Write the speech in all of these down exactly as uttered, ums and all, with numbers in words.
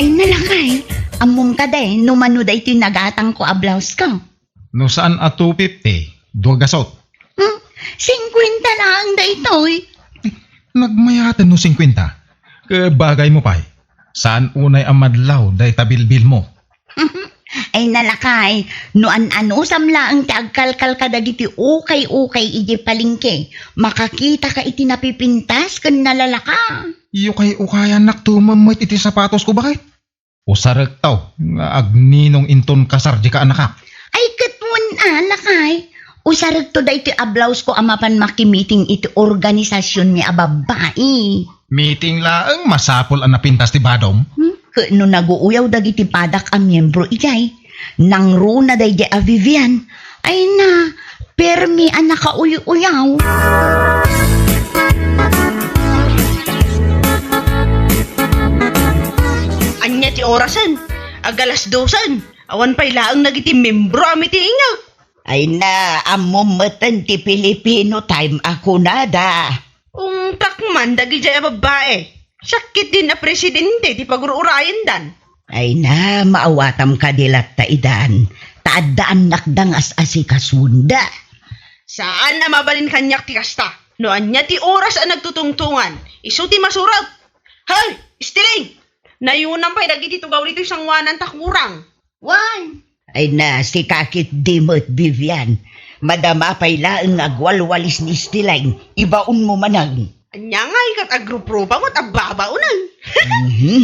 Ay, nalakay. Ammom kadi no mano daytoy nagatangko a blouse ko? No saan a two fifty, dua gasut. Hmm? Singkwenta laeng daytoy. Nagmayaten no singkwenta. Ket bagaymo pay. Saan unay a madlaw dayta bilbilmo? Ay, nalakay, no an-anusam laeng ti agkalkal kadagiti ukay-ukay idiay palengke, makakitaka iti napipintas ken nalalaka. Ukay-ukayannak tumem met iti sapatosko, baket. Usarekto nga agninong inton kasar dika annakak. Ay, ket wen a, lakay. Usarekto daytoy a blouse ko a mapan makimiting iti organisasionmi a babbai. Meeting laeng, masapul a napintas ti badom. Hmm? Ket no naguuyaw dagiti padak a miembro idiay, nangruna daydiay a Vivian. Ay na, permi a nakauy-uyaw. Ania ti orasen? Ag alas dosen. Awan pay laeng dagiti miembro a meeting. Ay na, ammom metten ti Filipino time a kunada. Ungtak man dagidiay a babbai. Siak ketdin a presidente ti pagur-urayendan. Ay na, maawatam kadi latta idan. Ta adda annakda nga as-asikasuenda. Saan a mabalin kaniak ti kasta. No ania ti oras a nagtutungtungan, isu ti masurot. Hoy, Estiling! Nayunam pay dagiti tugaw ditoy sanguanan ta kurang. Wen. Ay na, sika ketdi met, Vivian. Madama pay laeng nga agwalwalis ni Estiling, ibaonmo manen. Ania ngay ket agruprupa met a babaonen? Mhm.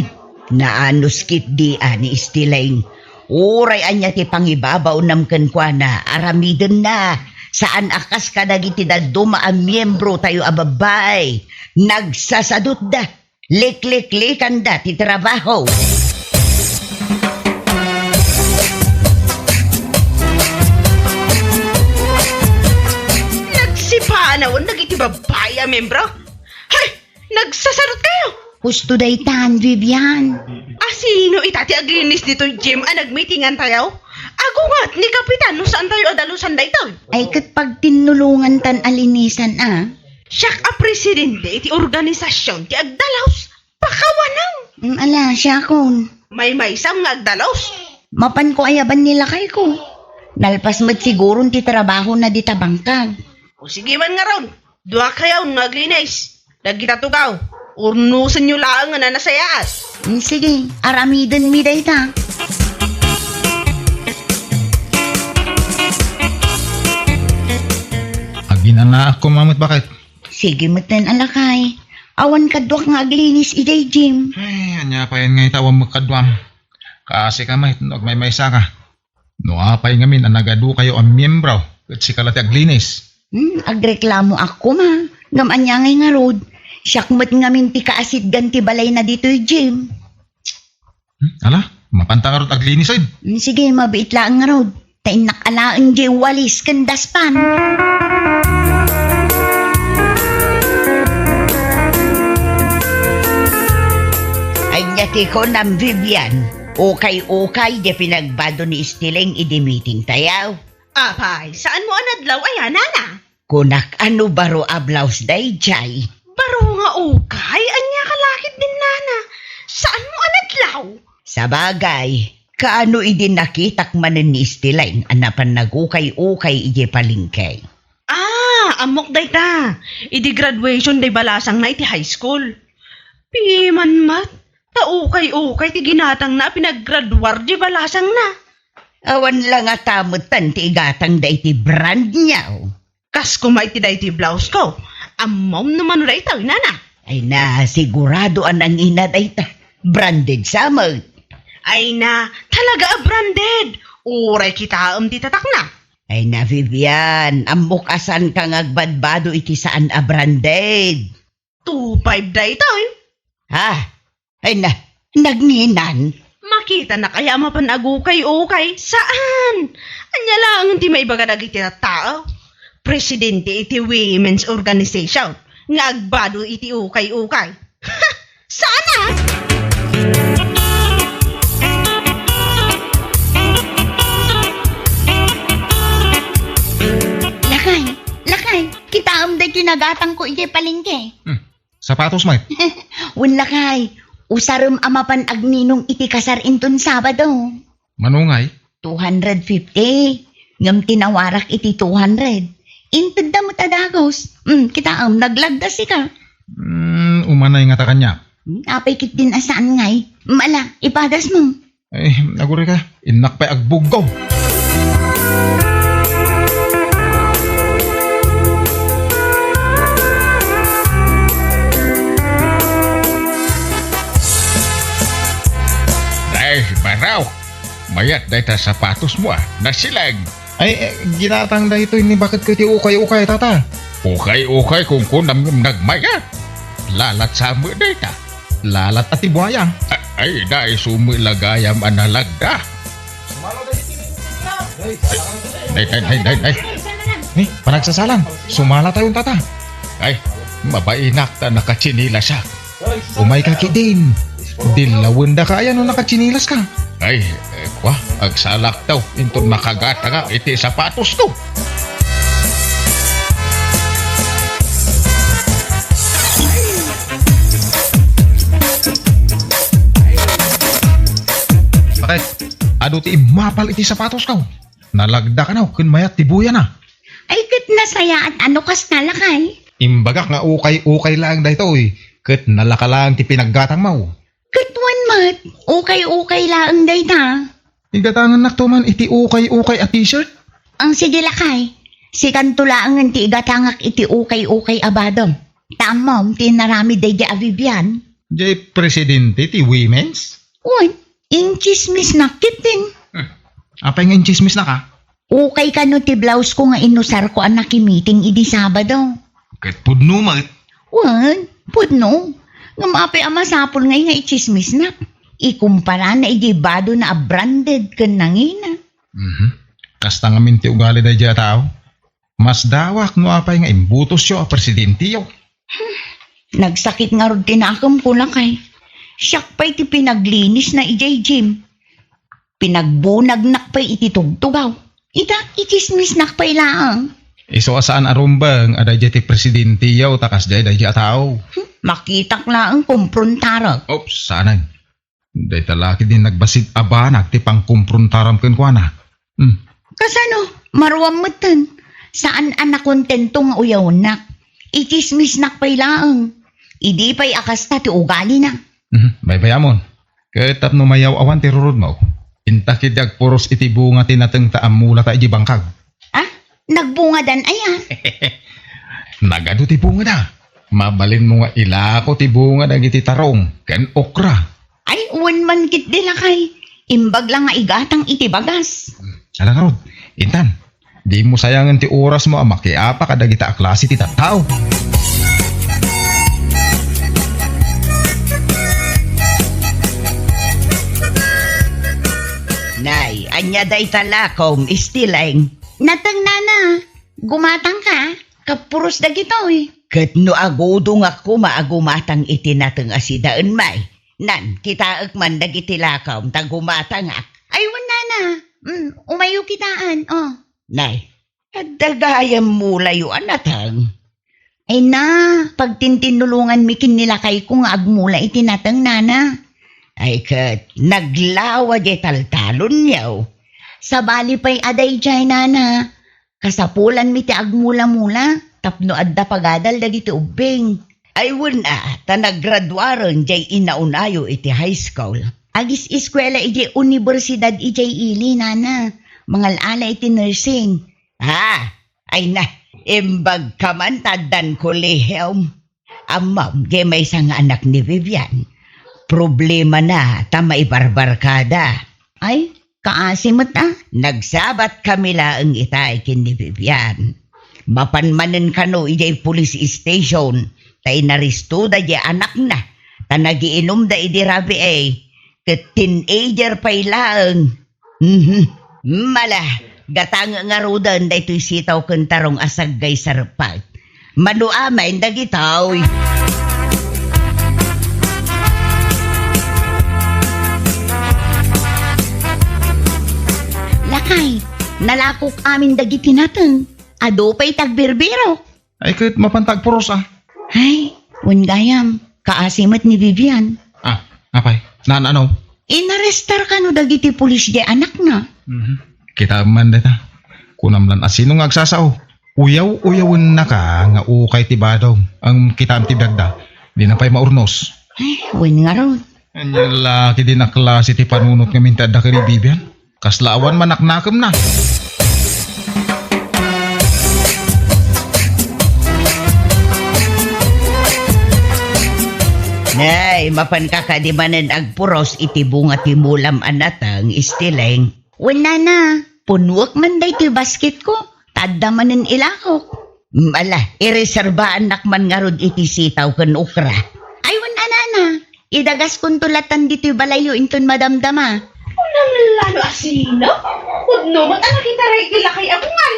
Naanus ketdi a ni Estiling. Uray ania ti pangibabaonam kenkuana, aramidenna. Saan a kas kadagiti dadduma a miembro tayo a babbai. Nagsasadutda. Likliklikanda ti trabaho. Nagsipanawan dagiti babbai a membro. Hay! Nagsasarot kayo! Husto daytan, Vivian. A sino ita ti aglinis ditoy gym a nagmitingan tayo? Agunget ni Kapitan no saan tayo adalusan daytoy. Ay, ket pagtinnulongantan a linisan, a. Siak a presidente iti organisasion ti agdalus. Pakawanang! Mm, ala, siakon. Maymaysam nga agdalus. Mapanko ayaban ni lakayko. Nalpas met siguron ti trabahona dita bangkag. O sige man ngarud, dua kayo nga aglinis. Dagita tugaw, urnosenyo laeng nga nanasayaat. Mm, sige, aramidenmi dayta. Aginanaak koma met, baket. Sige metten a lakay. Awan kaduak nga aglinis idiay gym. Ay, ania pay ngay ta awan met kaduam. Kaasi ka met no agmaymaysa ka. No apay ngamin a nagadu kayo a miembro, ket sika la ti aglinis. Hmm, agreklamo ak koma. Ngem ania ngay ngarud? Siak met ngamin ti kaasitgan ti balayna ditoy gym. Hmm, ala, mapanta ngarud aglinis, oy. Hmm, sige, mabiit laeng ngarud. Ta innak alaen diay walis ken daspan. Ania ti kunam, Vivian? Ukay-ukay diay pinagbado ni Estiling idi meeting tayo. Apay, saan mo a nadlaw aya, nana? Kunak a no baro a blouse daydiay. Baro nga ukay, ania ka la ketdin, nana? Saan mo a nadlaw? Sabagay, kaano idi nakitak manen ni Estiling a napan nagukay-ukay idiay palengke? Ah, ammok dayta. Idi graduation day balasangna iti high school. Piman met, ta ukay-ukay ti ginatangna a pinaggraduar di balasangna. Awan la ngata metten ti igatangda iti brand new. Kas koma iti daytoy blouse ko. Ammom no mano daytoy, nana? Ay na, sigurado a nangina dayta. Branded sa met. Ay na, talaga a branded. Uray kitaem ti tatakna. Ay na, Vivian, ammok a saanka nga agbadbado iti saan a branded. Two five daytoy. Ha? Ay na, nagninan. Makitanak aya a mapan agukay-ukay? Saan! Ania laeng ti maibaga dagiti tattao? Presidente iti women's organization nga agbado iti ukay-ukay. Saan a? Lakay, lakay, kitaem daytoy nagatangko idiay palengke. Hmm. Sapatos met. Wen lakay, Usarem a mapan agninong iti kasar inton Sabado. Mano ngay? Two hundred fifty. Ngem ti nawarak iti two hundred, intedda met a dagus. Hmm, kitaem, naglagda sika. Hmm, umanay ngata kaniak. Hmm, apay ketdin a saan ngay? Hmm, ala, ipadasmo. Ay, aguray ka. Innak pay agbuggo. Ay, baraw. Mayat dayta sapatosmo, a. Nasilag. Ay, eh, ginatang daytoy ni baket ko iti ukay-ukay, tata. Ukay-ukay, kunkunam ngem nagmayat. Lalat sa met dayta. Lalat a ti buaya. A-, ay, daysu met la gayam a nalagda. Ay, ay, ay, ay, ay. Eh, panagsasalang. Sumala tayo, tata. Ay, mabainak ta nakatsinilasak. Umay ka ketdin. Dillawen daka aya no nakatsinilas ka. Ay, eh, kwa, agsalak tayo. Inton makagatangak iti sapatosko. Bakit? Adu ti immapal iti sapatosko. Nalagda kano ken mayat ti buyana. Ay, ket nasayaat a no kasta, lakay. Imbagak nga ukay-ukay laeng daytoy, ket nalaka laeng ti pinaggatangmo. Ket wen met, ukay-ukay laeng dayta. Igatangannak to man iti ukay-ukay a t-shirt? Ang sige, lakay. Sikanto laengen ti igatangak iti ukay-ukay a badom. Ta ammom ti inaramid daydi a Vivian. Jay presidente ti women's? Wen, intsismisnak ketdin. Hmm. Apay nga intsismisnak, a? Ukay kano ti blouse ko nga inusar ko a nakimiting idi Sabado. Ket pudno met. Wen, pudno. Ngem apay a masapul ngay nga itsismisnak? Ikumpara na idi bado na a branded ken nangina. Mhm. Kasta ngamin ti ugali daydi a tao. Masdawak no apay nga imbutosyo a presidentiyo. Nagsakit ngarud ti nakemko, lakay. Siak pay ti pinaglinisna idiay gym. Pinagbunagnak pay iti tugtugaw. Ita, itsismisnak pay laeng. Isu a saan a rumbeng a daydiay ti presidentiyo ta kasdiay daydiay a tao. Hmm, makitak laeng komprontarek. Oops, saanen. Dayta la ketdi nagbassit a banag ti pangkomprontaram kenkuana. Hmm. Kasano? Maruam metten. Saan a nakontento nga uyawennak. Itsismisnak pay laeng. Idi pay a kasta ti ugalina. Mhm, baybayamon. Ket tapno mayaw-awan ti rurudmo, inta ketdi agpuros iti bunga ti nateng ta ammula ta idi bangkag. Ah? Nagbungadan aya? Nagadu ti bungada. Mabalinmo nga ilako ti bunga dagiti tarong ken okra. Ay, wen man ketdi, lakay. Imbag la nga igatang iti bagas. Ala ngarud, intan, dimo sayangen ti orasmo a makiapa kadagita a klase ti tattao. Nay, ania dayta lakom, Istileng? Nateng, nana. Gumatangka, kapuros dagitoy. Ket no agudongak koma a gumatang iti nateng a sidaen, may, nan, kitaek man dagiti lakom ta gumatangak. Ay, wen, nana. Mm, umayo kitaan, oh. Nay, adda gayam mulayo a nateng. Ay na, pagtintinnulonganmi ken ni lakayko nga agmula iti nateng, nana. Ay ket, naglawa diay taltalonyo. Sabali pay a daydiay, nana. Kasapulanmi ti agmula-mula tapno adda pagadal dagiti ubbing. Ay wen a, ta nagraduaren diay inaunayo iti high school. Agis-eskuela idiay universidad idiay ili, nana. Mangal-ala iti nursing. Ah, ay na, imbag ka man ta addan kolehiom. Ammom, diay maysa nga anak ni Vivian, problemana ta maibarbarkada. Ay, kaasi met a. Nagsabat kami laeng itay ken ni Vivian. Mapan manen kano idiay police station, ta inarestoda diay anakna, ta nagiinumda idi rabii, ket teenager pay laeng. Mhm. Mala, gatang ngaruden daytoy sitaw ken tarong a saggay sarpag. Mano amin dagitoy. Lakay, nalakok amin dagiti nateng. Adu pay ti agbirbirok. Ay, ket mapan ta agpuros a. Ay, wen gayam, kaasi met ni Vivian. Ah, Apay, naan-ano? Inarestar kano dagiti pulis diay anakna? Mhm. Kitaem man dayta. Kunam lan a sino nga agsasao. Uyaw-uyawennaka nga ukay ti badom. Ang kitaem ti biagda. Dina pay maurnos. Ay, wen ngarud. Ania la ketdi a klase ti panunot ngamin ti adda ken ni Vivian. Kasla awan manaknakemna. Nay, mapanka kadi manen agpuros iti bunga ti mulam a nateng, Istileng? Wen, nana, punnuek man daytoy basketko, ta adda manen ilakok. Mm, ala, ireserbaannak man ngarud iti sitaw ken okra. Ay, wen, a nana, idagaskonto latan ditoy balayyo inton madamdama. Unam la no asino? Pudno met a nakitaray iti lakay a bungal.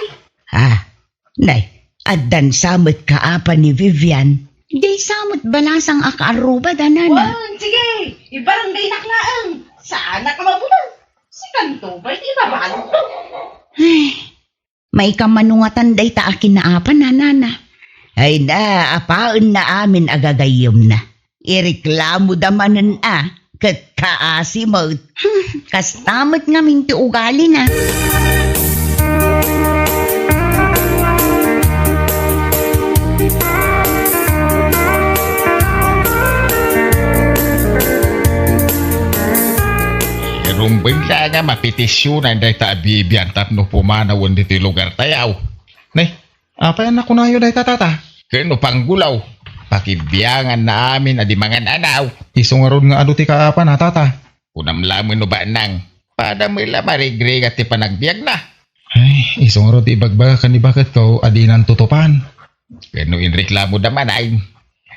Ah, nay, addan sa met kaapa ni Vivian. Diay sa met balasang a kaarrubada, nana. Wen, sige, ibarangaynak laeng. Saanak a mabuteng. Sikanto pay ti ibabalokto. Ay, maikamanungatan dayta a kinaapa, nana. Ay na, apaenna amin a gagayyemna. Ireklamoda manen a, ket kaasi met. Hmm, kasta met ngamin ti ugalina. Rumbeng la nga mapetisionan dayta a Vivian tapno pumanawen ditoy lugartayo. Ne, apay a nakunayo dayta, tata? Ken no panggulaw, pakibianganna amin a di mangan-anaw. Isu ngarud nga adu ti kaapana, tata. Kunam laeng no banang, pada met la marigrigat ti panagbiagna. Ay, isu ngarud ti ibagbagak ken ni baketko a dinan tutupan. Ken no inreklamoda manen,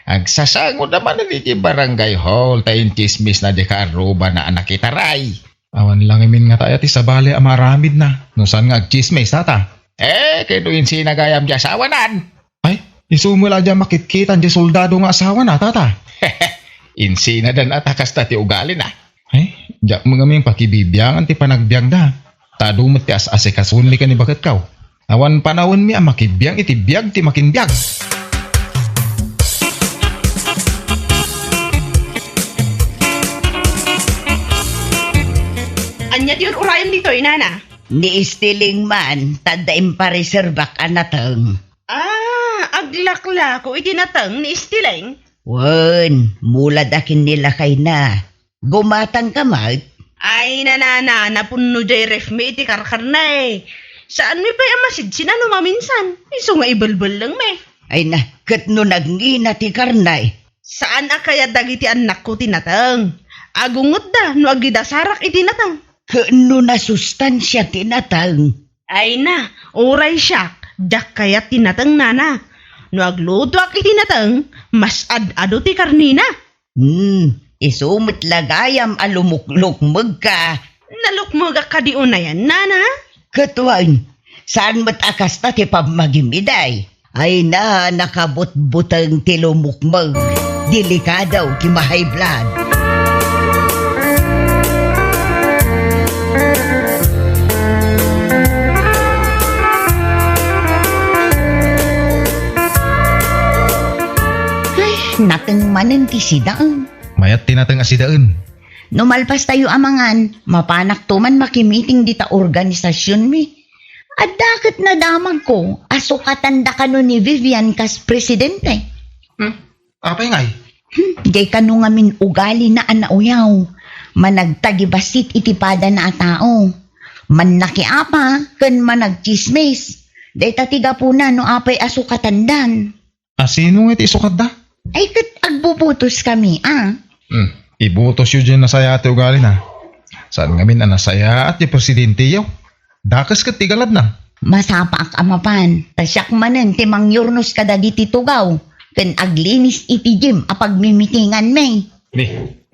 agsasangoda manen iti barangay hall ta intsismisna di kaarrubana a nakitaray. Awan la ngamin ngata aya ti sabali a maaramidna no saan nga agtsismis, tata. Eh, ken no insina gayam ti asawanan? Ay, isu met la diay makitkitan diay soldado nga asawana, tata. Insinadan a ta kasta ti ugalina. Ay, diak met ngamin pakibibiangan ti panagbiagda. Ta adu met ti as-asikasonmi ken ni baketko. Awan panawenmi a makibiang iti biag ti makinbiag. Ania ti ur-urayem ditoy, nana? Ni Istileng man, ta adda impareserbak a nateng. Ah, aglaklako iti nateng ni Istileng? Wen, mulad a ken ni lakayna. Gumatangka met? Ay, nanana, napunno diay refmi iti karkarna. Saanmi pay a masidsin a no maminsan. Isu nga ibelbellengmi. Ay na, ket no nagngina ti karna? Saan a kayat dagiti annakko ti nateng. Agungotda no aggidasarak iti nateng. Ket no nasustansia ti nateng? Ay na, uray siak, diak kayat ti nateng, nana. No aglutoak iti nateng, mas ad-adu ti karnina. Hmm, isu met la gayam a lumuklukmegka. Nalukmegak kadi unayan, nana? Ket wen, saan met a kasta ti pammagim idi? Ay na, nakabutbuteng ti lumukmeg. Delikado ti ma-high blood. Ay, nateng manen ti sidaen. Mayat ti nateng a sidaen. No malpastayo a mangan, mapanakto man makimiting dita organisasionmi. Adda ket nadamagko a sukatanda kano ni Vivian kas presidente. Hmm? Apay ngay? Hmm, diay kano ngamin ugalina a nauyaw. Managtagibassit iti padana a tao. Mannakiapa ken managtsismis. Dayta ti gapuna no apay a sukatandan. A sino nga iti isukatda? Ay, ket agbubutoskami, a. Hmm, ibutosyo diay nasayaat ti ugalina. Saan ngamin a nasayaat ti presidenteyo? Dakes ket ti galadna. Masapaak a mapan, ta siak manen ti mangyurnos kadagiti tugaw, ken aglinis iti gym a pagmimitinganmi. Ni,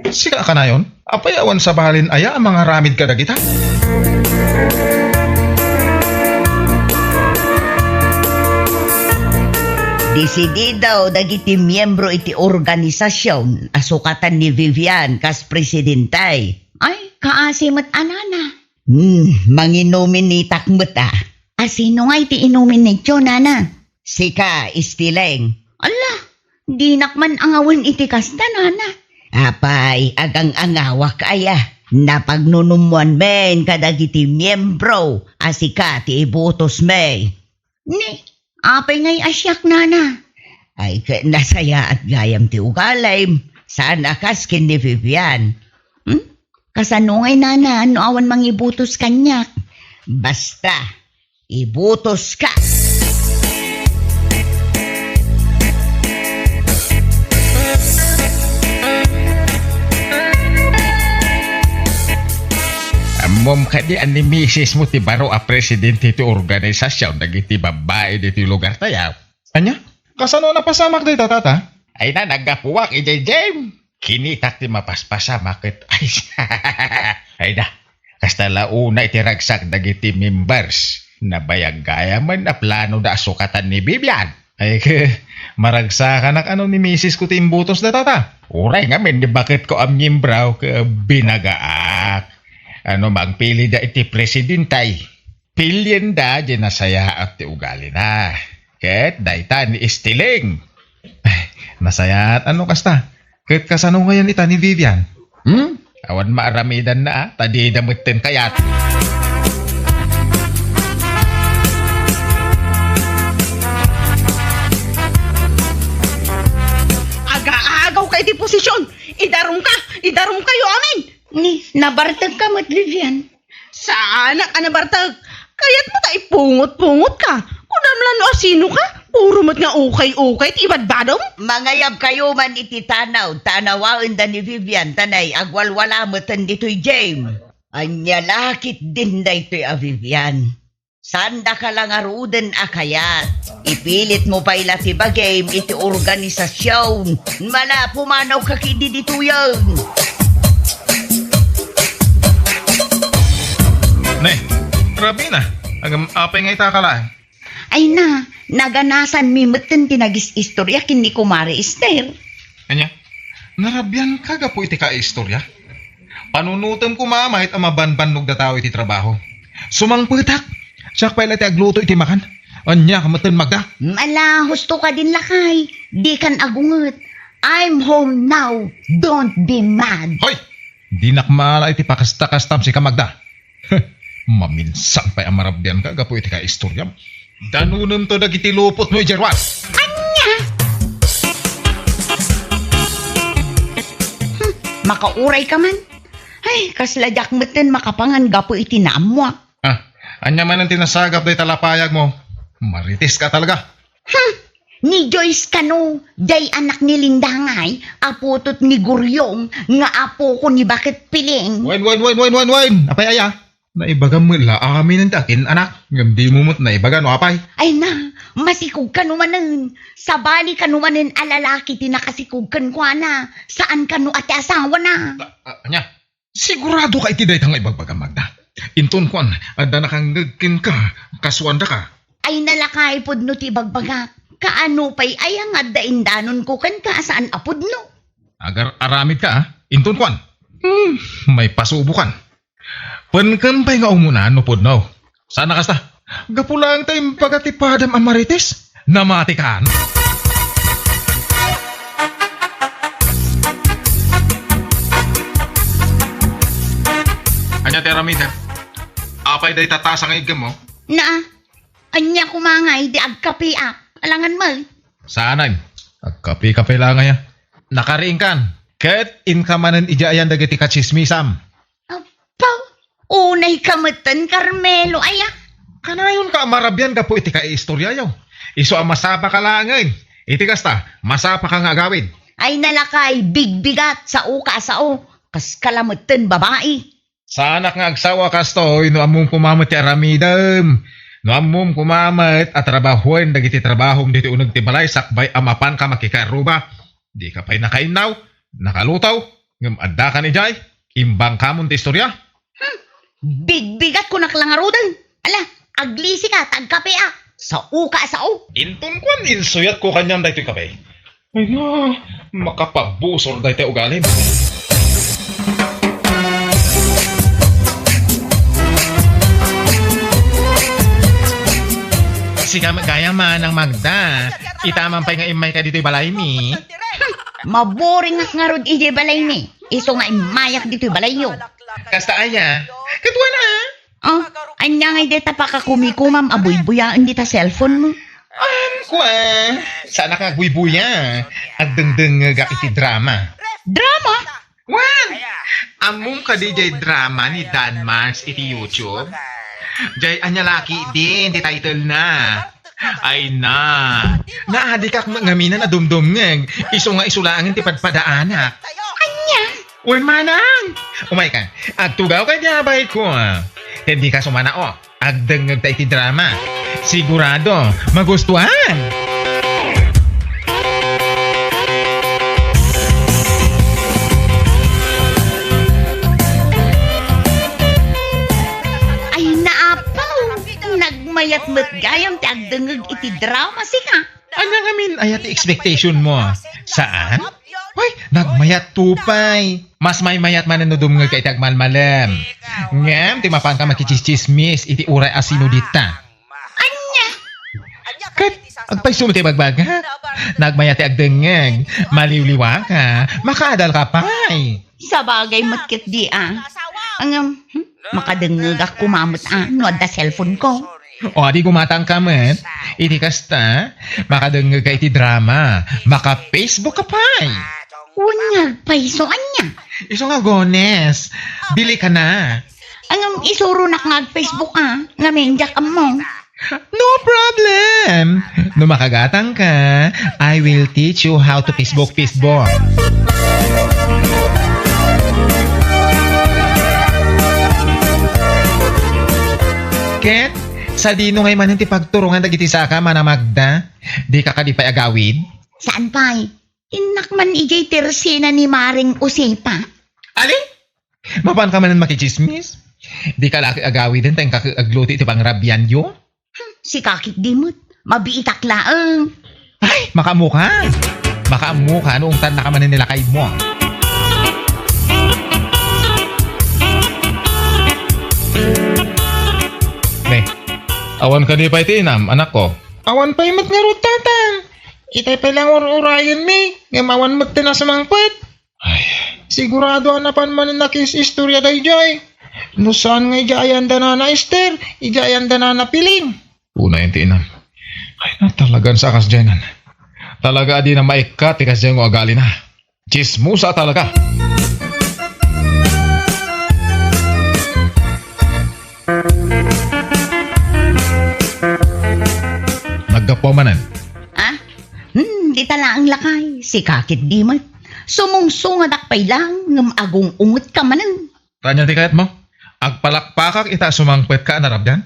sika a kanayon? Apay awan sabalin aya a mangaramid kadagita? Desidido dagiti miembro iti organisasion a sukatan ni Vivian kas presidente. Ay, kaasi met a nana. Hmm, manginominitak met a. A sino nga iti inominityo, nana? Sika, Istileng. Ala, dinak man angawen iti kasta, nana. Apay, agang-angawak aya. Napagnunummoanmi kadagiti miembro a sika ti ibutosmi. Ni, apay ngay a siak, nana? Ay, ket nasayaat gayam ti ugalim. Saan a kas ken ni Vivian. Hmm? Kasano ngay, nana, no awan mangibutos kaniak? Basta, ibutoska. Ammom kadi a ni misismo ti baro a presidente ti organisasion dagiti babbai ditoy lugartayo? Ania? Kasano a napasamak dayta, tata? Ay na, naggapuak idiay gym. Kinitak ti mapaspasamak ket ay, ay da. Kasta la unay ti ragsak dagiti members. Nabayag gayamen a planoda a sukatan ni Vivian. Ay, ke, maragsakanak a no ni misis ko ti imbutosda, tata. Uray ngamin ni baketko a miembro ket binagaak. Ano, mangpilida iti presidente. Pilienda diay nasayaat ti ugalina. Ket dayta ni Estiling. Ay, nasayaat ano kasta. Ket kasano ngayon ita ni Vivian? Hmm? Awan maaramidanna, a, ta dida metten kayat. Agaagaw ka iti posisyon! Idarum ka! Idarum kayo amin! Ni, nabartek ka met, Vivian. Saanak a nabartek. Kayatmo ta ipungot-pungot ka. Kunam la no asino ka. Puro met nga ukay-ukay ti ibadbadom. Mangayab kayo man iti tanaw, tanawaen da ni Vivian, tanay agwalwala meten ditoy gym. Ania la ketdin daytoy a Vivian. Saan daka la ngaruden a kayat. Ipilitmo pay la ti bagim iti organisasion. Mala, pumanawka ketdi ditoyen. Ne, grabe na. Agam, apay nga ita ka laeng? Ay na, naganasanmi metten ti nagis-istorya ken ni Kumare Esther. Ania? Narabian ka gapu iti kaistorya? Panunotem koma met a mabanbannog dataw iti trabaho. Sumangpetak. Siak pay la ti agluto iti makan. Ania ka metten, Magda? Mala, husto ka din, lakay. Dikan agunget. I'm home now. Don't be mad. Hoy! Dinak maala iti pakasta-kastam sika, Magda. Maminsan pay a marabian ka gapu iti kaistoryam. Danunem to dagiti lupot mo, Jerwan. Ania? Hmm, makauray ka man. Ay, kasla diak metten makapangan gapu iti naammuak. Ah, ania manen ti nasagap dayta lapayag mo? Marites ka talaga. Hmm, ni Joyce kano, jay anak ni Linda ngay, aputot ni Guryong, nga apoko ni Baket Piling. Wen, wen, wen, wen, wen, wen! Apay aya? Naibagam met la amin ti akin, anak. Ngem dimo met naibaga no apay. Ay na, masikog kano manen. Sabali kano manen a lalaki ti nakasikog kenkuana. Saan kano a ti asawana. Ah, ah, ania? Sigurado ka iti dayta nga ibagbagam, Magda? Inton kuan, adda nakangngeg kenka, kasuandaka. Ay, nalakay pudno ti ibagbagak. Kaano pay aya nga adda indanonko kenka a saan a pudno? Agar-aramid ka, ah? Inton kuan. Hmm, may pasubokan. Penken pay nga umuna no pudno. Saan a kasta? Gapu laeng ta imbaga ti padam a Marites, namatikan. Ania ti aramidem? Apay dayta tasa nga iggem mo? Naa, ania koma ngay idi agkapiak? Alangan met. Saanen? Agkapi-kapi la ngay a. Nakariingkan. Ket inka manen idiay ayan dagiti katsismisam. Apo, unay ka metten, Carmelo, aya? Kanayonka a marabian gapu iti kaiistoryayo. Isu a masapaka laengen. Iti kasta, masapaka nga agawid. Ay, nalakay, bigbigat, saoka a sao. Kaska la metten babai. Saanak nga agsawa kastoy no ammom koma met ti aramidem. No ammom koma met a trabahoen dagiti trabahom ditoy uneg ti balay sakbay a mapanka makikaruba. Dika pay nakainnaw, nakaluto, ngem addakan idiay, imbangkamon ti istorya. Hmm, bigbigat ko naklangaruden. Ala, aglisika, tagkape a. Sao ka, sao. Inton kuan, insuyat ko kaniam daytoy kape. Ay na, makapabusor daytoy ugalim. Sika gayam, Manang Magda. Ita man pay nga immay ka ditoy balaymi. Maboringak ngarud idiay balaymi. Isu nga immayak ditoy balayyo. Kasta aya? Kaduana, a? Oh, ania ngay dayta pakakumikumam a buybuyaen dita cellphone mo? Am, kua, saanak nga agbuybuya. Agdengdengngegak iti drama. Drama? Wen! Ammom kadi jay drama ni Dan Mars iti YouTube? Jay ania laki din ti title na? Ay na. Naadikak met ngaminen a dumdumngeg. Isu nga isu laengen ti padpadaanak. Ania? Wen manang! Umayka. Agtugawka iti abayko. Ket dika sumanaok. Agdengngegta iti drama. Sigurado, magustuhan! Ay, naapaw! Nagmayat met gayam ti agdengngeg iti drama, sika. Ania ngamin aya ti expectation mo? Saan? Hoy, nagmayat to pay. Mas maymayat manen no dumngegka iti agmalmalem. Ngem ti mapanka makitsismis iti uray a sino dita. Ania? Ket agpayso met ti bagbaga? Nagmayat ti agdengngeg. Maliwliwaka. Makaadalka pay. Sabagay met ketdi a. Ngem, hmm, makadengngegak koma met a no adda cellphone ko. O, adi gumatangka met. Iti kasta, makadengngegka iti drama. Maka-Facebook ka pay. Wen nga agpayso, ania? Isu nga agones. Bili ka na. Ngem isuronak nga ag-Facebook a, ngamin diak ammo. No problem! No makagatangka, I will teach you how to Facebook, Facebook. Ket, sadino ngay manen ti pagturongan dagiti saka, Mana Magda? Dika kadi pay agawid? Saan pay? Innak man idiay tersena ni Maring Josefa. Ali? Mapanka manen makitsismis? Dika la agawiden ta inka agluto iti pangrabianyo? Hmm, sika ketdi met. Mabiitak laeng. Ay, makaammoka. Makaammoka no ungtannaka manen ni lakaymo. Ne, awan kadi pay ti inam, anakko? Awan pay met ngarud, tatang. Itay pay la nga ur-urayenmi, ngem awan met ti nasumangpet. Ay. Sigurado a napan manen nakis-istorya daydiay. No saan nga idiay ayan da Nana Ester, idiay ayan da Nana Piling. Unayen ti inam. Ay na, talagan sa kasdiay nan. Talaga a dina maikkat ti kasdiay nga agalina. Tsismosa talaga. Naggapu manen. Ah? Hmm, dita laeng lakay. Sika ketdi met. Sumungsungadak pay laeng, ngem agung-ungetka manen. Ania ti kayatmo? Agpalakpakak ita a sumangpetka a narabian?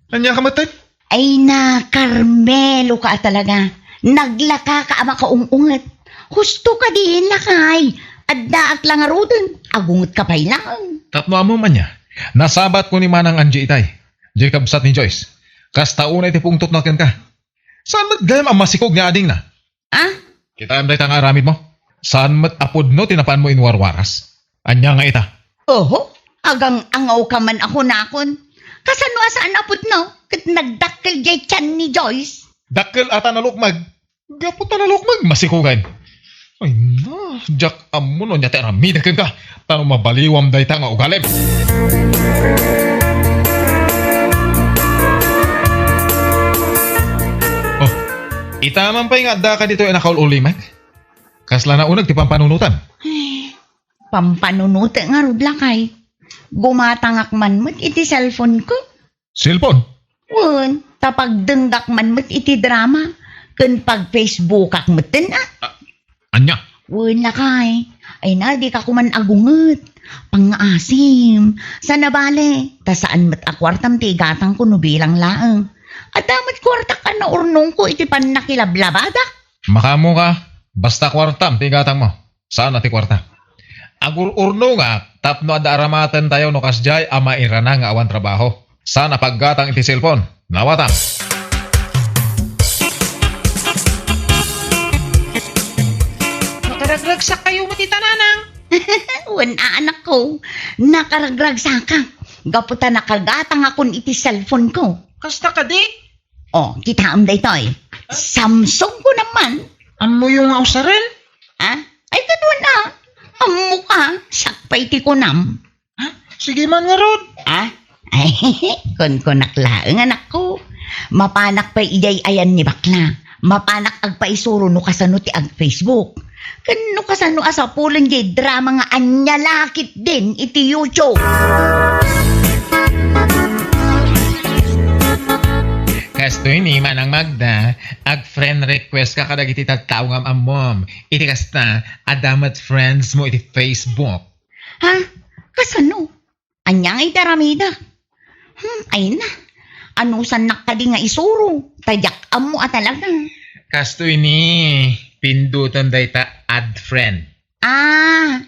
Ania ka met? Ay na, Carmelo ka a talaga. Naglaka ka a makaung-unget. Husto kadi lakay. Addaak la ngaruden. Agungetka pay laeng. Tapno ammom ania? Nasabatko ni Manang Angie itay. Diay kabsat ni Joyce. Kasta unay ti pungtotna kenka. Saan met gayam a masikog nga adingna? Ah? Kitaem dayta nga aramidmo? Saan met a pudno ti napanmo inwarwaras? Ania nga ita? Oho, agang-angawka man a kunakon. Kasano a saan a pudno ket nagdakkel diay tian ni Joyce? Dakkel a ta nalukmeg. Gapu ta nalukmeg, masikogen. Ay na, diak ammo no ania ti aramidek kenka, ta no mabaliwam dayta nga ugalim. Oh, ita man pay nga addaka ditoy a nakaul-ulimek? Kasla nauneg ti pampanunotem? Ay, pampanunotek ngarud, lakay. Gumatangak man met iti cellphone ko. Cellphone? Wen, ta pagdenggak man met iti drama, ken pag-Facebookak metten, a. Ah, ania? Wen, lakay. Ay na, dika koman agunget. Pangngaasim. Sana bale, ta saan met a kuartam ti igatangko no bilang laeng. Adda met kuartak a naurnongko iti pannakilablabadak. Makaammoka, basta kuartam ti igatangmo. Saan a ti kuarta. Agur-urnongak tapno adda aramatentayo no kasdiay a mairana nga awan trabaho. Saan a paggatang iti cellphone. Nawatam. Nakaragragsakkayo met ita, nanang. Wen a, anakko. Nakaragragsakak. Gapu ta nakagatangakon iti cellphone ko. Kasta kadi? Oh, kitaem daytoy. Samsung ko naman. Ammoyo nga usaren? Ah? Ay, kaduan a. Ammok a, siak pay ti kunam. Ha? Sige man ngarud. Ah? Ay, kunkunak laeng, anakko. Mapanak pay idiay ayan ni bakla. Mapanak agpaisuro no kasano ti ag-Facebook. Ken no kasano a sapulen diay drama nga ania la ketdin iti YouTube. Kastoy ni Manang Magda, ag-friend request ka kadagiti tattao nga am-ammom. Iti kasta, adda met friends mo iti Facebook. Ha? Kasano? Ania nga iti aramidek? Hmm, ay na. Anusannak kadi nga isuro? Ta diak ammo a talaga. Kastoy ni, pindutem dayta add friend. Ah,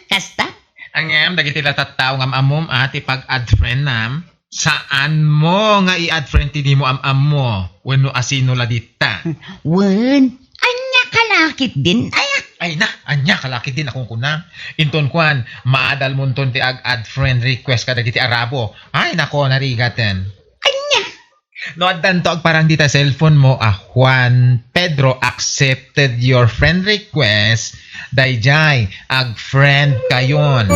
kasta? Ngem dagiti la tattao nga am-ammom a ti pag-add friend nam, saan mo nga i-add friend ti di mo am-ammo wenno asino la dita. Wen, ania ka la ketdin? Ay, ah. Ay na, ania ka la ketdin a kunkuna? Inton kuan, maadalmonton ti ag-add friend request kadagiti Arabo. Ay nako, narigaten. Ania? No addanto agparang dita cellphone mo a Juan Pedro accepted your friend request, daydiay, ag-friend kayon.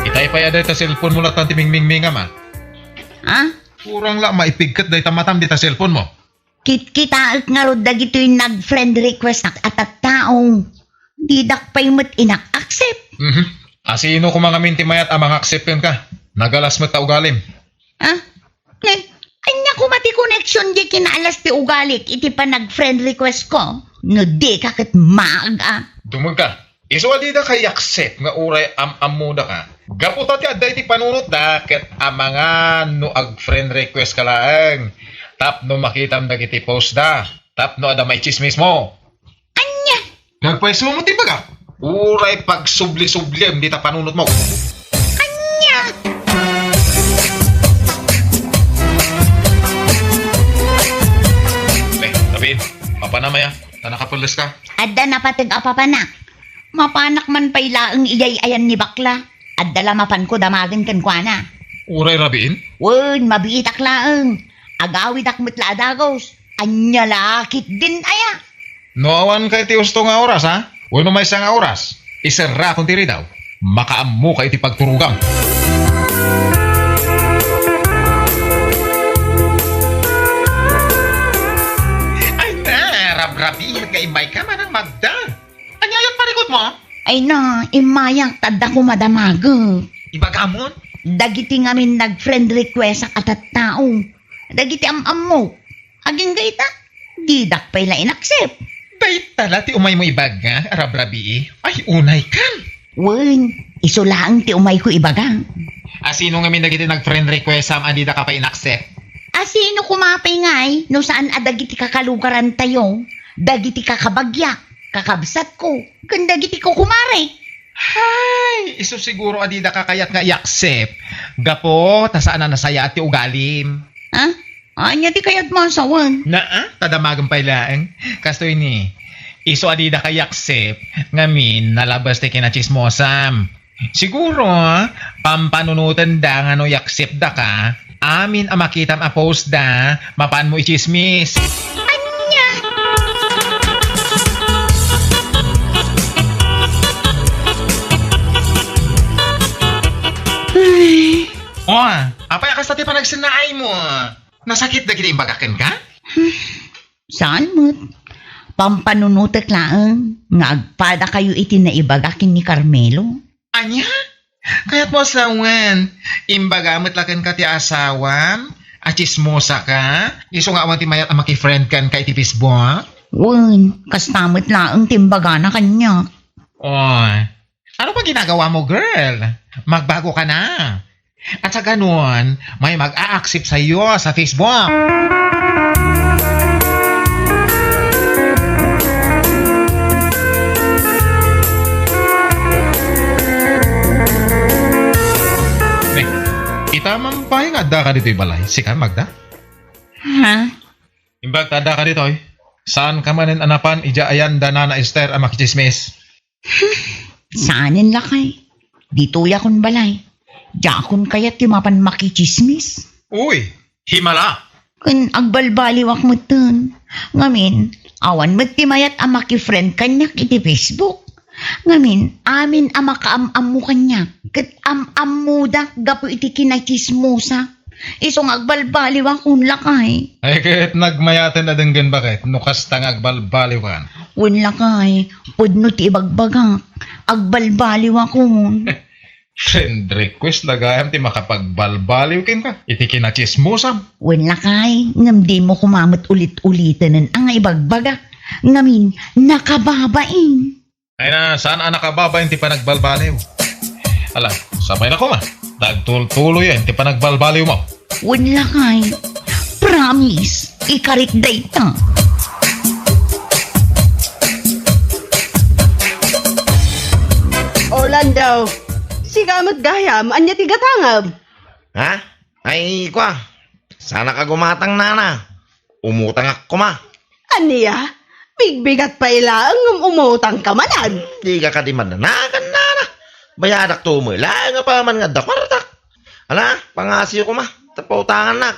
Itay pay a dayta cellphone mo latan ti mingmingmingam, a? Ha? Kurang la maipigket dayta matam dita cellphone mo. Kitkitaek ngarud dagitoy nag-friend request-ak a tattao. Didak pay met inak-accept. Mhm. Asino koma ngamin ti mayat a mangaccept kenka? Nagalas met ta ugalim. Ah? Ne, ania koma ti connection diay kinaalas ti ugalik iti panag-friend request ko? No dika ket maag a. Dumengka. Isu a dida ka i-accept nga uray am-ammodaka. Gapu ta ti adda iti panunotda ket amangan no ag-friend request ka laeng tapno makitam dagiti postda tapno adda maitsismis mo. Ania? Nagpayso mo ti bagak. Uray pagsubli-subliem dita panunot mo. Ania? Eh, David, mapana maya, ta nakapelles ka. Adda napateg a papanak. Mapanak man pay laeng idiay ayan ni bakla. Adda la mapanko damagen kenkuana. Uray rabiin? Wen, mabiitak laeng. Agawidak met la a dagus. Ania la ketdin aya? No awan kay ti usto nga oras, ha? Wenno maysa nga oras? Iserrakon ti ridaw. Makaammo ka iti pagturogam. Ay na, rabrabiak nga immay ka, Manang Magda. Ania aya parikut mo? Ay na, immayak ta adda koma damagek. Ibagamon? Dagiti ngamin nag-friend request-ak a tattao. Dagiti am-ammok. Agingga ita, didak pay la in-accept. Dayta la ti umaymo ibaga, rabrabii. Ay, unay kan. Wen, isu laeng ti umayko ibaga. Asino ngamin dagiti nag-friend request-am a didaka pay in-accept? Asino koma pay ngay no saan a dagiti kakalugarantayo, dagiti kakabagyak, kakabsatko, ken dagiti kukumarek? Hay, isu siguro a didaka kayat nga i-accept. Gapu ta saan a nasayaat ti ugalim. Ha? Ania ti kayatmo a sawen? Naa, ta damagem pay laeng. Kastoy ni, isu a didaka i-accept, ngamin nalabes ti kinachismosam. Siguro, pampanunotenda nga no i-accept daka, amin a makitam a post da, mapanmo ichismis. Ania? Ay. O, apay a kasta ti panagsennaaymo? Nasakit dagiti imbagak kenka? Saan met. Pampanunotek laeng nga agpadakayo iti naibaga ken ni Carmelo. Ania? Kayatmo a sawen, imbaga met la kenka ti asawam a chismosa ka? Isu nga awan ti mayat a makifriend kenka iti Facebook? Wen, kasta met laeng ti imbagana kaniak. Oy, ano pa ginagawa mo, girl? Magbago ka na. At sa ganun, may mag-a-accept sa iyo sa Facebook. Ne, ita man pay nga adda ka ditoy balay, sika, Magda? Ha? Imbag ta adda ka ditoy, saan ka manen a napan idiay ayan da Nana Esther a makichismis? Saanen lakay. Ditoyakon balay. Diakon kayat ti mapan makichismis. Uy, Himala. Ken agbalbaliwak metten. Ngamin, awan met ti mayat a makifriend kaniak iti Facebook. Ngamin, amin a makaam-ammo kaniak, ket am-ammodak gapu iti kinatsismosak. Isu nga agbalbaliwak, wen lakay. Ay, ket nagmayaten a denggen baket no kasta nga agbalbaliwkan. Wen lakay, pudno ti ibagbagak. Agbalbaliwakon. Friend request la gayam ti makapagbalbaliw kenka iti kinatsismosam. Wen lakay, ngem dimo koma met ulit-uliten a nga ibagbagak. Ngamin, nakababain. Ay na, saan a nakababain ti panagbalbaliw? Ala, sapay la koma. Dagtultuloyen ti panagbalbaliwmo. Wen lakay. Promise, ikarik dayta. Orlando, sika met gayam, ania ti gatangem? Ha? Ay, kua, saanak a gumatang, nana. Umutangak koma. Ania? Bigbigat pay laeng ngem umutangka manen? Dika kadi mannanagan, nana. Bayadakto met laeng apaman nga adda kuartak. Ala, pangasiyo koma, ta pautangannak.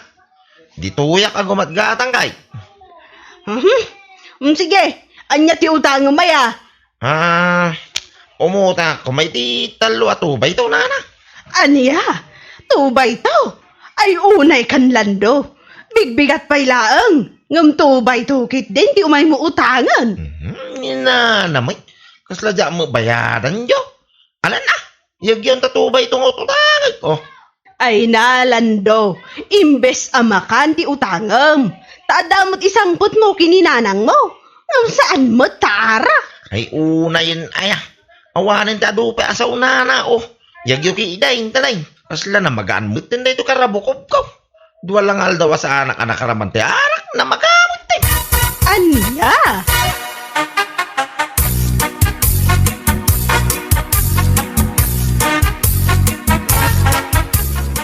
Ditoyak a gumatgatang kay. Mhm. Mm, sige, ania ti utangem aya? Ah, umutangak koma iti tallo a two by two, nana. Ania? Two by two? Ay, unay kan Lando. Bigbigat pay laeng. Ngem two by two ketdin ti umaymo utangen. Mhm, ni nana met. Kasla diak met bayadanyo. Alan na, yagyan ta two by two nga ututangek. Oh. Ay na, Lando, imbes a makan ti utangem, ta adda met isangpetmo ken ni nanangmo, ngem saan met ta arak. Ay, unayen aya. Awanen ti adu pay a sao, nana, oh. Yagyo ki iday, intanay. Kasla namagaan met daytoy karabukobko. Dua la nga aldaw a saanak a nakaraman ti arak, namagaan met ti. Ania?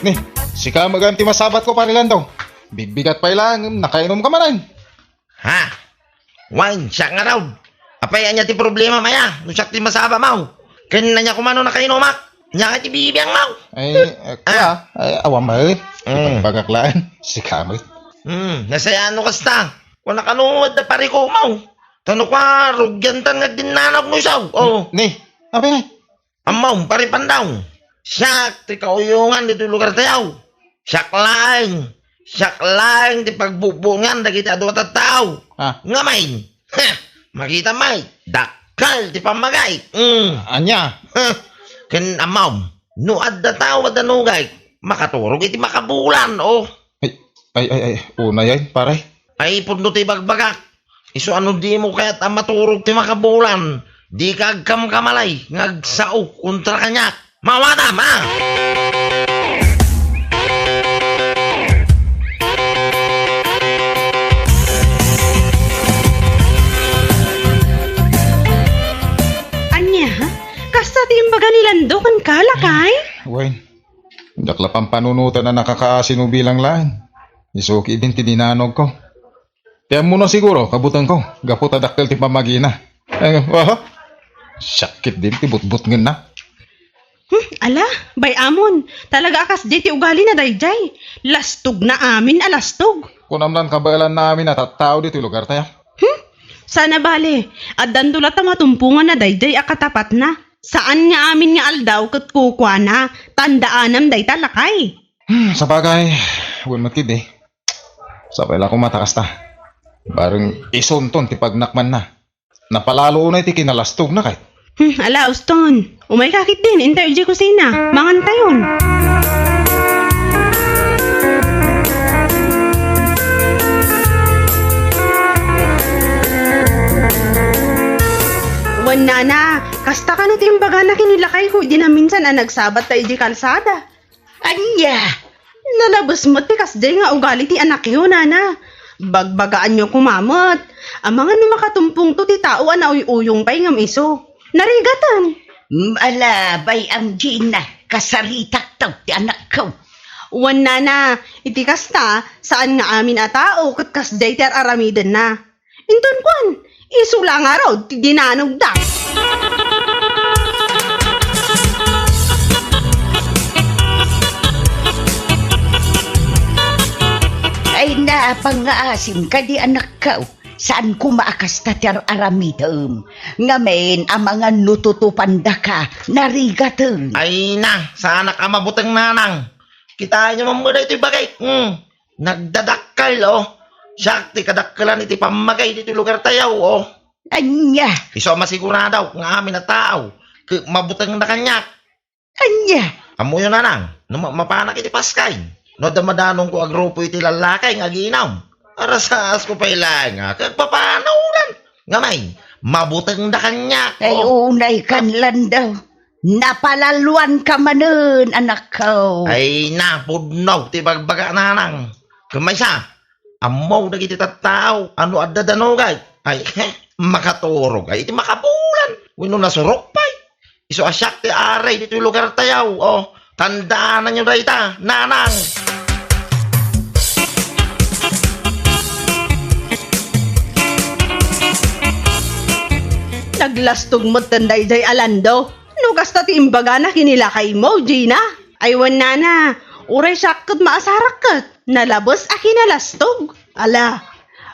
Ni, sika met gayam ti masabatko, Pare Lando. Bigbigat pay laeng, nakainom ka manen. Ha? Wen, siak ngarud. Apay, ania ti problemam aya? No siak ti masabamaw. Ken ania koma no nakainumak? Ania ti bibiangmaw? Ay, eh, kua, ay, awan met. Mm. Ipagbagak laeng. Sika met. Hmm, nasayaat no kasta. Kua, no kano adda parikomaw. Ta no kua, rugiantan nga agdinnanawak no isu. Oh. Ni, apay ngay? Ammom, Pare Pandaw, siak ti kauyongan ditoy lugartayo. Siak laeng, siak laeng ti pagbubuongan dagiti adu a tattao. Ah. Ngamin, ha, makitam met, dakkel ti pammagayk. Mm. Ania? Ha, ken ammom, no adda tao a danugayk, makaturog iti makabulan, oh. Ay, ay, ay, ay, unay ay, pare. Ay, pudno ti ibagbagak. Isu a no dimo kayat a maturog ti makabulan, dika agkamkamalay nga agsao kontra kaniak. Maawatam, a! Ania? Kasta ti imbaga ni Lando kenka, lakay? Wen, diak la pampanunotan a nakakaasi no bilang laeng. Isu ketdin ti dinanogko. Ti ammona siguro, kabutengko, gapu ta dakkel ti pammagina. Eh, aha? Siak ketdin ti butbutngenna. Hmm, ala, bay-amon, talaga a kasdiay ti ugalina daydiay. Lastogna amin a lastog. Kunam lan kabaelanna amin a tattao ditoy lugartayo. Hmm? Saan a bale, addanto latta matumponganna daydiay a katapatna. Saan nga amin nga aldaw ket kukuana, tandaanam dayta, lakay. Hmm, sabagay, wen met ketdi. Sapay la koma ta kasta. Bareng isunton ti pagnakmanna. Napalalo unay ti kinalastogna kay. Hmm, ala, uston. Umayka ketdin, intayo idiay kusina. Mangantayon. Wen nana, kasta kano ti imbagana ken ni lakayko idi naminsan a nagsabatta idiay kalsada? Ania? Nalabes met ti kasdiay nga ugali ti anakyo, nana. Bagbagaanyo koma met. Amangan no makatumpongto ti tao a nauy-uyong pay ngem isu. Narigaten. Mm, ala, bay-am Gina, kasaritakto ti anakko. Wen nana, iti kasta, saan nga amin a tao ket kasdiay ti ar-aramidenna. Inton kuan, isu la ngarud ti dinanogda. A, pangngaasim kadi, anakko. Saan koma a kasta ti ar-aramidem. Ngamin, amangan no tutupandaka, narigaten. Ay na, saanak a mabuteng, nanang. Kitaenyo man met daytoy bagik. Hmm. Nagdadakkel, oh. Siak ti kadakkelan iti pammagay ditoy lugartayo, oh. Ania? Isu a masigurado nga amin a tao ket mabutengda kaniak. Ania? Ammoyo, nanang, no ma-, mapanak iti paskay, no adda madanonko a grupo iti lallaki nga aginom, arasasko pay laeng a ket agpapanaw lan. Ngamin, mabutengda kaniak. Ay, oh, unay kan, Lando. Napalaluanka manen, anakko. Ay, napudno ti bagbaga, nanang. Ket maysa, ammo dagiti tattao a no adda danogay, ay, makaturog ay iti makabulan wenno nasurok pay. Isu a siak ti ari ditoy lugartayo. Oh, tandaananyo dayta, nanang. Naglastog metten daydiay a Lando. No kasta ti imbagana ken ni lakaymo, Gina. Ay wen, nana, uray siak ket maasarak ket nalabes a kinalastog. Ala,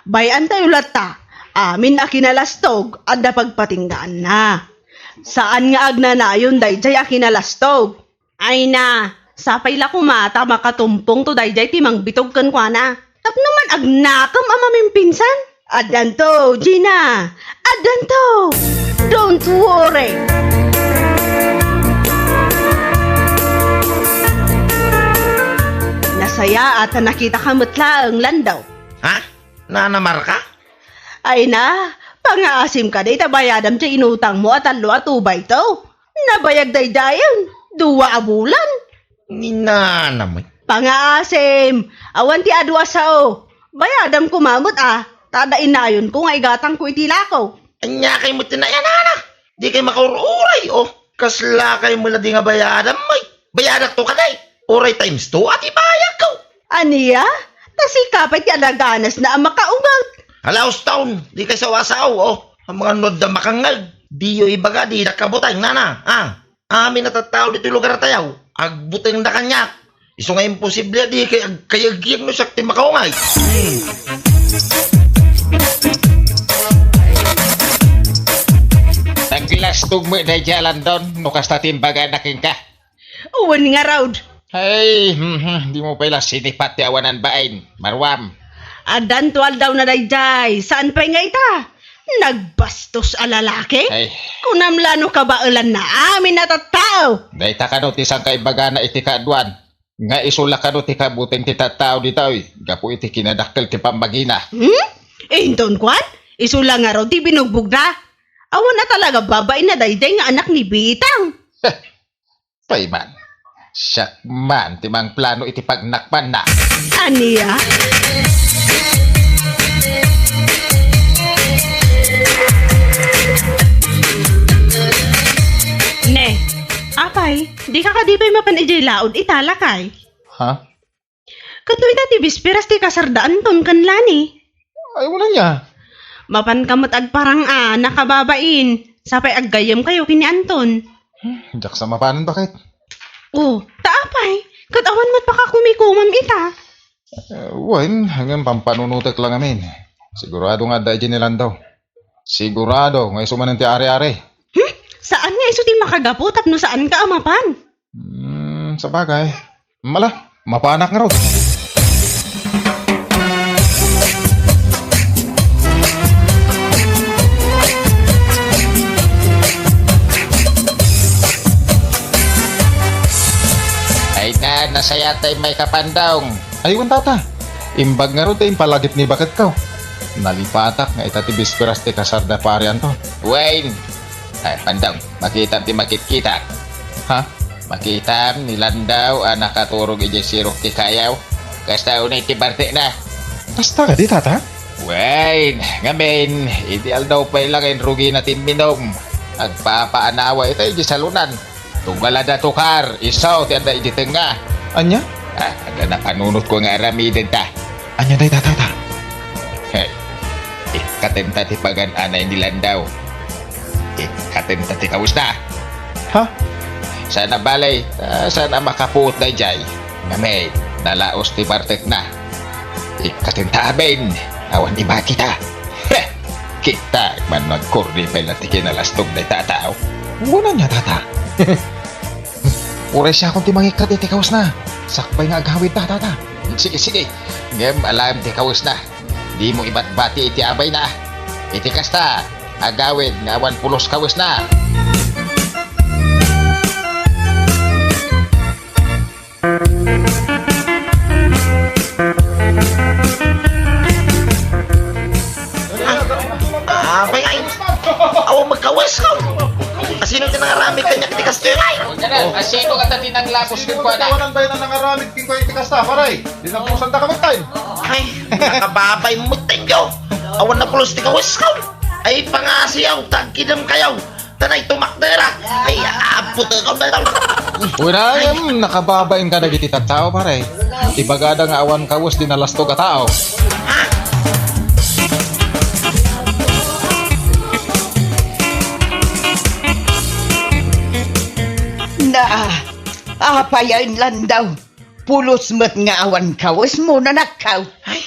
bay-antayo latta, amin a kinalastog adda pagpatinggaanna. Saan nga agnanayon daydiay a kinalastog. Ay na, sapay la koma ta makatumpongto daydiay ti mangbitog kenkuana. Tapno man agnakem a mamimpinsan. Addanto, Gina! Addanto! Don't worry! Nasayaat ta nakitaka met laeng, Lando. Ha? Nana Marka? Ay na, pangngaasim kadi ta bayadam ti inutangmo a tallo a tubayto. Nabayag daydiayen, dua a bulan. Ni nana met. Pangngaasim, awan ti adu a sao. Bayadam koma met a, ta adda inayonko nga igatangko iti lako. Ania kay met ti nayanana? Dikay makaur-uray, oh. Kasla kay met la di nga bayadam, ay. Bayadakto kadi. Uray times two a ti bayadko. Ania? Ta sika pay ti alaganasna a makaunget. Hala, uston, dikay sao a sao, oh. Amangan no adda makangngeg. Diyo ibaga, didak kabuteng, nana, ah. Amin a tattao ditoy lugartayo, agbutengda kaniak. Isu nga imposible a dikay agkayagyag no siak ti makaungay. Naglastog met daydiay a Lando no kasta ti imbagana kenka. Wen ngarud. Ay, hmm, hmm, dimo pay la sinipat ti awanan bain, maruam. Addanto aldawna daydiay, saan pay nga ita? Nagbastos a lalaki? Ay. Kunam la no kabaelanna amin a tattao. Dayta kano ti sangkaibagana iti kaaduan, nga isu la kano ti kabuteng ti tattao ditoy, gapu iti kinadakkel ti pammagina. Hmm? Inton kuan? Isu la ngarud ti binugbogna? Awan a talaga babain a daydiay nga anak ni Bitang. Heh, pay man. Siak man ti mangplano iti pagnakpanna. Ania? Ne, apay, dika kadi pay mapan idiay laod ita, lakay? Ha? Ket no ita ti bisperas ti kasarda Anton ken Lani. Ay, wala niya. Mapanka met agparang a nakababain, sapay aggayyemkayo ken ni Anton. Hmm, diak sa mapanen, baket. Oh, ta apay, ket awan met pakakumikomam ita. Eh, wen, ngem pampanunotek la ngamin. Sigurado nga adda idiay ni Lando. Sigurado nga isu manen ti ari-ari. Hmm? Saan nga isu ti makagapu tapno saanka a mapan? Hmm, sabagay. Mala, mapanak ngarud. Ay na, nasayat tay may kapandong. Ay, wen, tata. Imbag ngarud ti impalagip ni baketko. Nalipatak nga ita ti bisperas ti kasarda pari Anton. Wen. Ay, pandong, makitam ti makitkitak. Ha? Makitam ni Lando a nakaturog idiay sirok ti kayaw. Kasta unay ti bartekna. Kasta kadi, tata? Wen, ngamin, idi aldaw pay la nga inrugina ti imminum. Agpapaanawa ita idiay salonan. Tunggal a da tukar, isu ti adda idi tengnga. Ania? Ah, adda napanunotko nga aramidenta. Ania dayta, tata? Hey, ikkatenta ti pagan-anay ni Lando. Ikkatenta ti kawesna. Ha? Saan a bale, ah, saan a makapuot daydiay. Ngamin, nalaos ti bartekna. Ikkaten ta amin, awan imatita. Heh! Kita, man nagkurdi pay la ti kinalastog dayta a tao. Wen ania, tata? Uray siakon ti mangikkat iti kawesna. Sakbay nga agawidda, tata. Sige, sige. Ngem alaem ti kawesna. Dimo ibatbati iti abayna. Iti kasta, agawid nga awan pulos kawesna. Apay ngay, awan met kawes ko. Asino ti nangaramid kaniak iti kastoy ngay? O, asino kata ti naglabos kenkuana? Awan bayan a nangaramid kenkuana iti kasta, pare. Dinapusan ta ka met tayo. Ay, nakababay met tayo. Awan napulos ti kawes ko. Ay, pangasiyaw, tagkidem kayo. Tanay tumakderak. Ay, aputekon na ito. Uray, em, nakababain ka dagiti tattao, pare. Ibagada nga awan kawes ti nalastog a tao. Na, apayen, Landaw? Pulos met nga awan kawesmo, nanakkaw. Ay,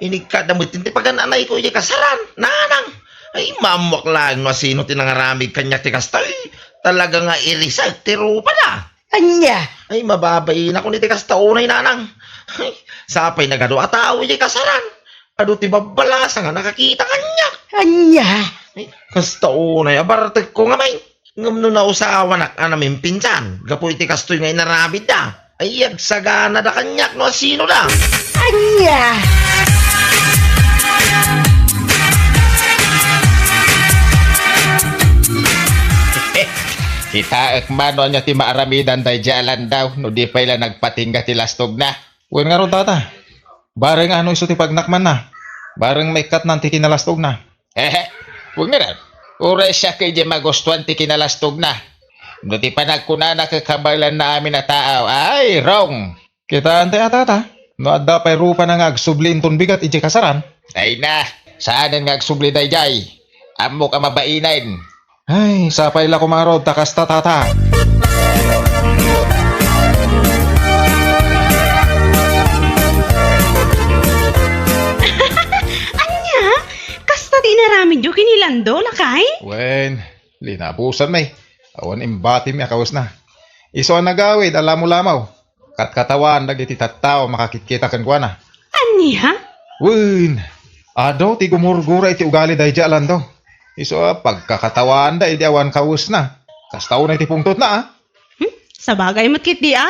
inikkat na met ti pagan-anayko idiay kasaran, nanang. Ay, maammoak laeng no asino ti nangaramid kaniak ti kastoy. Talaga nga irisek ti rupana. Ania? Ay, mababainakon iti kasta unay, nanang. Ay, sapay nagadu a tao idiay kasaran. Adu ti babbalasa nga nakakita kaniak. Ania? Ay, kasta unay a bartekko ngamin. Ngem no nausawanak a namimpinsan gapu iti kastoy nga inaramidda, ay agsaganada kaniak no asinoda. Ania? Kitaek man no ania ti maaramidan daydiay a Landaw no di pay la nagpatingga ti lastogna. Wen ngarud, tata, bareng ano isu ti pagnakmanna, bareng maikkatnan ti kinalastogna. Ehe, wen ngarud, uray siak idiay magustuan ti kinalastogna. No ti panagkunana ket kabaelanna amin a tao, ay, wrong! Kitaentayo a, tata, no adda pay rupana nga agsubli inton bigat idiay kasaran. Ay na, saanen nga agsubli daydiay. Ammok a mabainen. Ay, sapay la koma ngarud ta kasta, tata. Ania? Kasta ti inaramidyo ken ni Lando, lakay? Wen, linabusanmi. Awan imbatimi a kawesna. Isu a nagawid a lamolamo. Katkatawaanda dagiti tattao a makakitkita kenkuana. Ania? Wen, adu ti gumurgura iti ugali daydiay a Lando. Isu a pagkakatawaanda idi awan kawesna. Kasta unay ti pungtotna, a. Hmm? Sabagay met ketdi, a.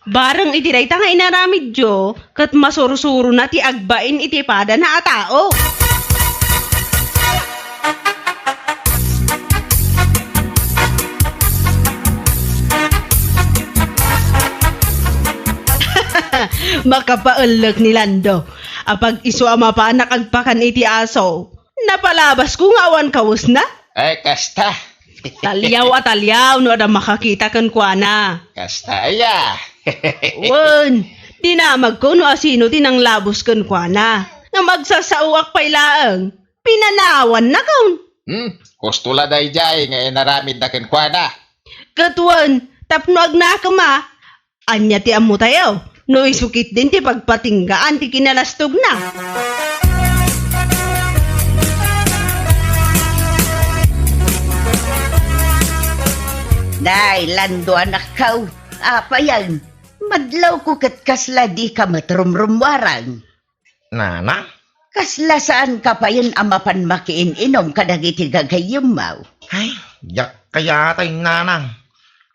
Bareng iti dayta nga inaramidyo, ket masursurona ti agbain iti padana a tao. Makapaellek ni Lando. Apag-isu a mapanak agpakan iti aso, napalabasko nga awan kawesna. Ay, kasta. Taliaw a taliaw no adda makakita kenkuana. Kasta aya. Wen, dinamagko no asino ti nanglabos kenkuana. Ngem agsasaoak pay laeng. Pinanawannakon. Hmm, kosto la daydiay nga inaramidda kenkuana. Ket wen, tapno agnakem a, ania ti ammotayo? No isu ketdin ti pagpatinggaan ti kinalastogna. Nay, Lando, anakko, apayen? Madlawko ket kasla dika met rumrummuarang. Nanang? Kasla saanka payen a mapan makiin-inom kadagiti gagayyemmo? Ay, diak kayaten, nanang.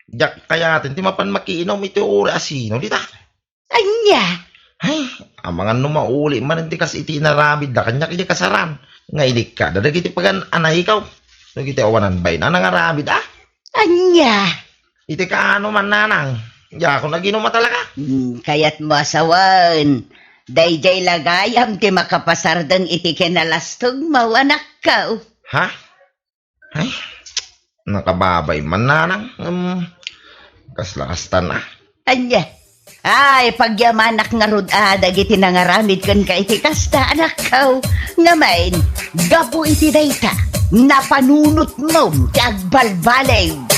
Diak kayaten ti mapan makiinom iti uray asino dita. Ania? Ay, amangan no mauli manen ti kas iti inaramidda kaniak iti kasaran. Nga inikkada dagiti pagan-anayko. Dagiti awanan bain a nangaramid, a. Ania? Iti kaano man, nanang? Diakon aginum a talaga. Hmm, kayatmo a sawen. Daydiay la gayam ti makapasardeng iti kinalastogmo, anakko. Ha? Ay, nakababay man, nanang. Hmm, kasla kastan, a. Ania? Ay, pagyamanak ngarud a dagiti nangaramid kenka iti kasta, anakko. Ngamin, gapu iti dayta, napanunotmom ti agbalbaliw.